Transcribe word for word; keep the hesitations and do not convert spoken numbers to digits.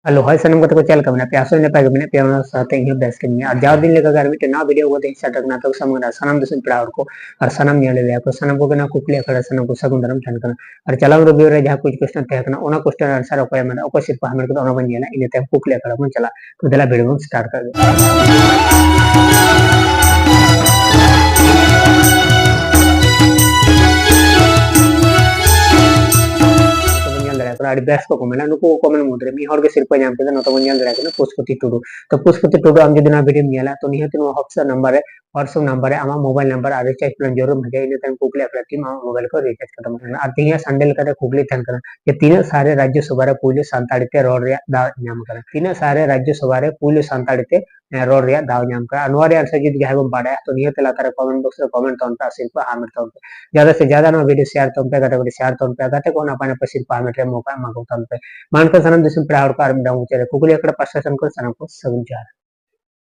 Hello, ᱦᱳᱭ ᱥᱟᱱᱟᱢ ᱠᱚᱛᱮ ᱠᱚ, ᱪᱮᱫ ᱞᱮᱠᱟ ᱢᱮᱱᱟᱜ ᱯᱮᱭᱟ? ᱟᱥᱚᱜ ᱟᱹᱧ ᱱᱟᱯᱟᱭ ᱜᱮ ᱢᱮᱱᱟᱜ ᱯᱮᱭᱟ, ᱚᱱᱟ ᱥᱟᱶᱛᱮ ᱤᱧ ᱦᱚᱸ ᱵᱮᱥ ᱜᱮ ᱢᱮᱱᱟᱹᱧᱟ᱾ ᱟᱨ ᱡᱟᱣ ᱫᱤᱱ ᱞᱮᱠᱟ ᱜᱮ ᱟᱨ ᱢᱤᱫᱴᱮᱱ ᱱᱟᱣᱟ ᱵᱷᱤᱰᱤᱭᱳ ᱠᱟᱛᱮ ᱤᱧ ᱥᱮᱴᱮᱨ ᱠᱟᱱᱟ᱾ ᱛᱚ ᱥᱟᱱᱟᱢ ᱠᱚ ᱠᱩᱠᱞᱤ ᱟᱠᱷᱲᱟ ᱨᱮ ᱥᱟᱱᱟᱢ ᱠᱚ ᱥᱟᱹᱜᱩᱱ ᱫᱟᱨᱟᱢ ᱛᱟᱦᱮᱱ ᱠᱟᱱᱟ᱾ ᱟᱨ ᱪᱟᱞᱟᱣ ᱨᱚᱵᱤᱵᱟᱨ ᱨᱮ ᱡᱟᱦᱟᱸ ᱠᱩᱪ ᱠᱚᱥᱪᱮᱱ ᱛᱟᱦᱮᱸ ᱠᱟᱱᱟ, ᱚᱱᱟ ᱠᱚᱥᱪᱮᱱ ᱟᱱᱥᱟᱨ ᱚᱠᱚᱭ ᱮᱢ ᱮᱫᱟ, ᱚᱠᱚᱭ ᱥᱤᱨᱯᱟᱹ ᱦᱟᱢᱮᱴ ᱠᱮᱫᱟ, ᱚᱱᱟ ᱵᱚᱱ ᱧᱮᱞᱟ᱾ ᱤᱱᱟᱹ ᱛᱟᱭᱚᱢ ᱠᱩᱠᱞᱤ ᱟᱠᱷᱲᱟ ᱵᱚᱱ ᱪᱟᱞᱟᱜᱼᱟ᱾ ᱛᱚ ᱫᱮᱞᱟ ᱵᱷᱤᱰᱤᱭᱳ ᱵᱚᱱ ᱥᱴᱟᱨᱴ ᱠᱟᱜ ᱜᱮ᱾ ᱛᱚᱵᱮ ᱧᱮᱞ ᱫᱟᱲᱮᱭᱟᱜ ᱠᱟᱱᱟ, ᱟᱹᱰᱤ ᱵᱮᱥ ᱠᱚ ᱠᱚᱢᱮᱱᱴᱟ᱾ ᱱᱩᱠᱩ ᱠᱚ ᱠᱚᱢᱮᱱᱴ ᱢᱩᱫᱽᱨᱮ ᱢᱤᱫ ᱦᱚᱲ ᱜᱮ ᱥᱤᱨᱯᱟᱹ ᱧᱟᱢ ᱠᱮᱫᱟ᱾ ᱱᱚᱛᱮ ᱵᱚᱱ ᱧᱮᱞ ᱫᱟᱲᱮᱭᱟᱜ ᱠᱟᱱᱟ ᱯᱩᱥᱯᱚᱛᱤ ᱴᱩᱰᱩ᱾ ᱛᱚ ᱯᱩᱥᱯᱚᱛᱤ ᱴᱩᱰᱩ, ᱟᱢ ᱡᱩᱫᱤ ᱱᱚᱣᱟ ᱵᱷᱤᱰᱤᱭᱳᱢ ᱧᱮᱞᱟ, ᱛᱚ ᱱᱤᱦᱟᱹᱛ ᱱᱚᱣᱟ WhatsApp ᱱᱟᱢᱵᱟᱨ ᱨᱮ, WhatsApp ᱱᱟᱢᱵᱟᱨ ᱨᱮ ᱟᱢᱟᱜ ᱢᱳᱵᱟᱭᱤᱞ ᱱᱟᱢᱵᱟᱨ ᱟᱨ ᱨᱤᱪᱟᱨᱡᱽ ᱯᱞᱟᱱ ᱡᱟᱹᱨᱩᱲ ᱮᱢ ᱵᱷᱮᱡᱟᱭᱟ᱾ ᱤᱱᱟᱹ ᱛᱟᱭᱚᱢ ᱠᱩᱠᱞᱤ ᱟᱠᱷᱲᱟ ᱴᱤᱢ ᱟᱢᱟᱜ ᱢᱳᱵᱟᱭᱤᱞ ᱠᱚ ᱨᱤᱪᱟᱨᱡᱽ ᱠᱟᱛᱟᱢᱟ᱾ ᱟᱨ ᱛᱮᱦᱮᱧᱟᱜ ᱥᱟᱱᱰᱮ ᱞᱮᱠᱟᱛᱮ ᱠᱩᱠᱞᱤ ᱛᱟᱦᱮᱱ ᱠᱟᱱᱟ ᱡᱮ ᱛᱤᱱᱟᱹᱜ ᱥᱟᱞ ᱨᱮ ᱨᱟᱡᱽᱡᱚ ᱥᱚᱵᱷᱟ ᱨᱮ ᱯᱩᱭᱞᱩ ᱥᱟᱱᱛᱟᱲᱤ ᱛᱮ ᱨᱚᱲ ᱨᱮᱭᱟᱜ ᱫᱟᱣ ᱧᱟᱢ ᱠᱟᱱᱟ? ᱛᱤᱱᱟᱹᱜ ᱥᱟᱞ ᱨᱮ ᱨᱟᱡᱽᱡᱚ ᱥᱚᱵᱷᱟ ᱨᱮ ᱯᱩᱭᱞᱩ ᱥᱟᱱᱛᱟᱲᱤ ᱛᱮ ᱮ, ᱨᱚᱲ ᱨᱮᱭᱟᱜ ᱫᱟᱣ ᱧᱟᱢ ᱠᱟᱱᱟ? ᱟᱨ ᱱᱚᱣᱟ ᱨᱮᱭᱟᱜ ᱟᱱᱥᱟᱨ ᱡᱩᱫᱤ ᱡᱟᱦᱟᱸᱭ ᱵᱚᱱ ᱵᱟᱰᱟᱭᱟ, ᱛᱚ ᱱᱤᱦᱟᱹᱛ ᱞᱟᱛᱟᱨ ᱨᱮ ᱠᱚᱢᱮᱱᱴ ᱵᱚᱠᱥ ᱨᱮ ᱠᱚᱢᱮᱱᱴ ᱛᱟᱵᱚᱱ ᱯᱮ ᱟᱨ ᱥᱤᱨᱯᱟᱹ ᱦᱟᱢᱮᱴ ᱛᱟᱵᱚᱱ ᱯᱮ᱾ ᱡᱟᱫᱟ ᱥᱮ ᱡᱟᱫᱟ ᱱᱚᱣᱟ ᱵᱷᱤᱰᱤᱭᱳ ᱥᱮᱭᱟᱨ ᱛᱟᱵᱚᱱ ᱯᱮ, ᱜᱟᱛᱮ ᱠᱚ ᱥᱮᱭᱟᱨ ᱛᱟᱵᱚᱱ ᱯᱮ, ᱜᱟᱛᱮ ᱠᱚ ᱱᱟᱯᱟᱭ ᱱᱟᱯᱟᱭ ᱥᱤᱨᱯᱟᱹ ᱦᱟᱢᱮᱴ ᱨᱮᱭᱟᱜ ᱢᱚᱠᱟ ᱮᱢᱟ ᱠᱚ ᱛᱟᱵᱚᱱ ᱯᱮ᱾ ᱢᱟ ᱮᱱᱠᱷᱟᱱ ᱥᱟᱱᱟᱢ ᱫᱤᱥᱚᱢ ᱯᱮᱲᱟ ᱦᱚᱲ ᱠᱚ ᱟᱨ ᱢᱤᱫ ᱫᱷᱟᱣ ᱢᱩᱪᱟᱹᱫ ᱨᱮ ᱠᱩᱠᱞᱤ ᱟᱠᱷᱲᱟ ᱯᱟᱥᱴᱟ ᱥᱮᱱ ᱠᱷᱚᱱ ᱥᱟᱱᱟᱢ ᱠᱚ ᱥᱟᱹᱜᱩᱱ ᱡᱚᱦᱟᱨ᱾